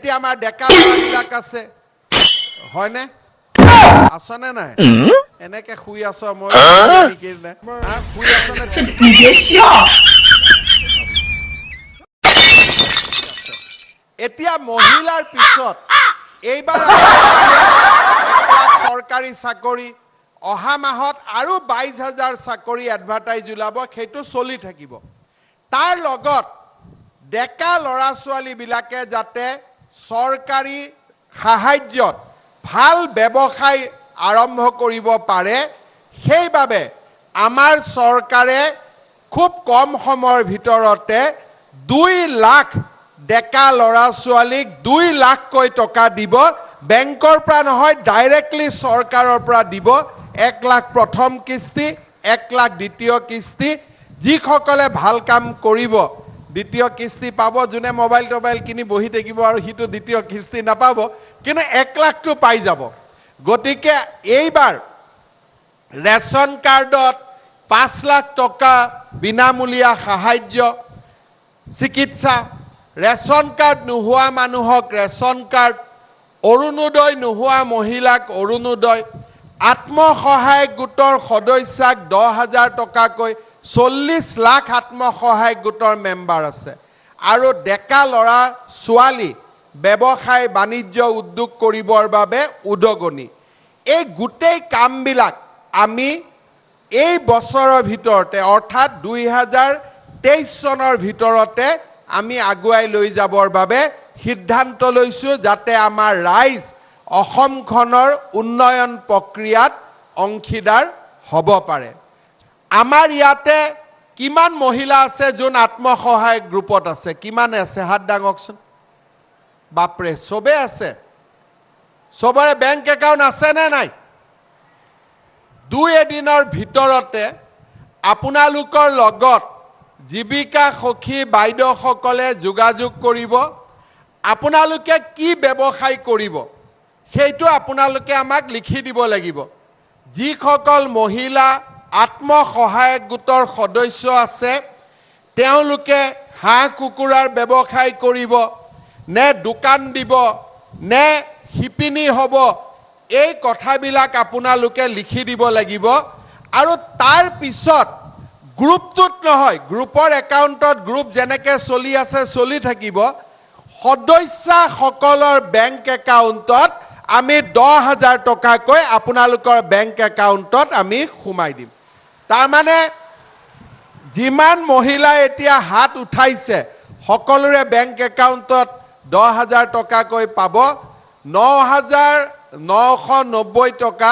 এতিয়া আমাৰ ডেকা ল'ৰাবিলাক আছে, হয়নে? আছনে নাই? এনেকে শুই আছ, মই নেকি নে? হা, শুই আছনে? 你别笑。 এতিয়া মহিলাৰ পিছত এইবাৰ 1 লাখ চৰকাৰী চাকৰি, অহা মাহত আৰু 22,000 চাকৰি এডভাৰটাইজ ওলাব, সেইটো চলি থাকিব। তাৰ লগত ডেকা ল'ৰা ছোৱালীবিলাকে যাতে চৰকাৰী সাহাৰ্যত ভাল ব্যৱসায় আৰম্ভ কৰিব পাৰে, সেইবাবে আমাৰ চৰকাৰে খুব কম সময়ৰ ভিতৰতে 2 লাখ ডেকা ল'ৰা ছোৱালীক 2 লাখকৈ টকা দিব। বেংকৰ পৰা নহয়, ডাইৰেক্টলি চৰকাৰৰ পৰা দিব। 1 লাখ প্ৰথম কিস্তি, 1 লাখ দ্বিতীয় কিস্তি। যিসকলে ভাল কাম কৰিব, দ্বিতীয় কিস্তি পাব। যোনে মোবাইল টোবাইল কিনি বহি থাকিব আৰু সিটো দ্বিতীয় কিস্তি নাপাব, কিন্তু 1 লাখটো পাই যাব। গতিকে এইবাৰ ৰেচন কাৰ্ডত 5 লাখ টকা বিনামূলীয়া সাহাৰ্য চিকিৎসা, ৰেচন কাৰ্ড নোহোৱা মানুহক ৰেচন কাৰ্ড, অৰুণোদয় নোহোৱা মহিলাক অৰুণোদয়, আত্মসহায়ক গোটৰ সদস্যাক 10,000 টকাকৈ, 40 লাখ আত্মসহায়ক গোটৰ মেম্বাৰ আছে, আৰু ডেকা ল'ৰা ছোৱালী ব্যৱসায় বাণিজ্য উদ্যোগ কৰিবৰ বাবে উদগনি। এই গোটেই কামবিলাক আমি এই বছৰৰ ভিতৰতে, অৰ্থাৎ 2023 চনৰ ভিতৰতে আমি আগুৱাই লৈ যাবৰ বাবে সিদ্ধান্ত লৈছোঁ, যাতে আমাৰ ৰাইজ অসমখনৰ উন্নয়ন প্ৰক্ৰিয়াত অংশীদাৰ হ'ব পাৰে। আমাৰ ইয়াতে কিমান মহিলা আছে যোন আত্মসহায়ক গ্ৰুপত আছে? কিমান আছে? হাত দাঙকচোন। বাপৰে, চবেই আছে। চবৰে বেংক একাউণ্ট আছে নে নাই? দুই এদিনৰ ভিতৰতে আপোনালোকৰ লগত জীৱিকা সখী বাইদেউসকলে যোগাযোগ কৰিব। আপোনালোকে কি ব্যৱসায় কৰিব, সেইটো আপোনালোকে আমাক লিখি দিব লাগিব। যিসকল মহিলা আত্মসহায়ক গোটৰ সদস্য আছে, তেওঁলোকে হাঁহ কুকুৰাৰ ব্যৱসায় কৰিব নে দোকান দিব নে শিপিনী হ'ব, এই কথাবিলাক আপোনালোকে লিখি দিব লাগিব। আৰু তাৰ পিছত গ্ৰুপটোত নহয়, গ্ৰুপৰ একাউণ্টত গ্ৰুপ যেনেকৈ চলি আছে চলি থাকিব, সদস্যাসকলৰ বেংক একাউণ্টত আমি 10,000 টকাকৈ আপোনালোকৰ বেংক একাউণ্টত আমি সোমাই দিম। তাৰমানে যিমান মহিলাই এতিয়া হাত উঠাইছে, সকলোৰে বেংক একাউণ্টত 10,000 টকাকৈ পাব। 9,990 টকা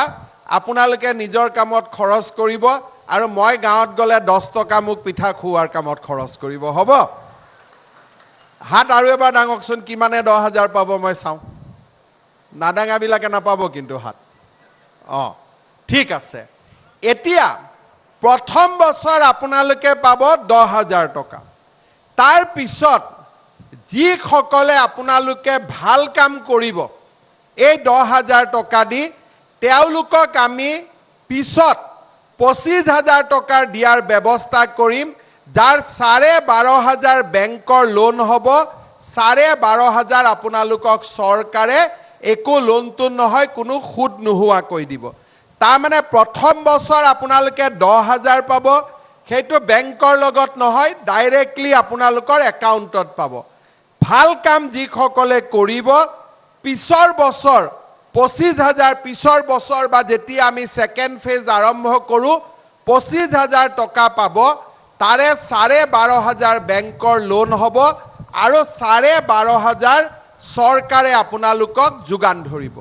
আপোনালোকে নিজৰ কামত খৰচ কৰিব আৰু মই গাঁৱত গ'লে 10 টকা মোক পিঠা খুওৱাৰ কামত খৰচ কৰিব। হ'ব? হাত আৰু এবাৰ ডাঙকচোন, কিমানে 10,000 পাব মই চাওঁ। নাদাঙাবিলাকে নাপাব কিন্তু হাত। অঁ, ঠিক আছে। এতিয়া প্ৰথম বছৰ আপোনালোকে পাব 10,000 টকা। তাৰ পিছত যিসকলে আপোনালোকে ভাল কাম কৰিব এই 10,000 টকা দি, তেওঁলোকক আমি পিছত 25,000 টকাৰ দিয়াৰ ব্যৱস্থা কৰিম, যাৰ 12,500 বেংকৰ লোন হ'ব, 12,500 আপোনালোকক চৰকাৰে একো লোন টোন নহয়, কোনো সুদ নোহোৱাকৈ দিব। তাৰমানে প্ৰথম বছৰ আপোনালোকে 10,000 পাব, সেইটো বেংকৰ লগত নহয়, ডাইৰেক্টলি আপোনালোকৰ একাউণ্টত পাব। ভাল কাম যিসকলে কৰিব, পিছৰ বছৰ 25,000, পিছৰ বছৰ বা যেতিয়া আমি ছেকেণ্ড ফেজ আৰম্ভ কৰোঁ, 25,000 টকা পাব। তাৰে 12,500 বেংকৰ লোন হ'ব আৰু 12,500 চৰকাৰে আপোনালোকক যোগান ধৰিব।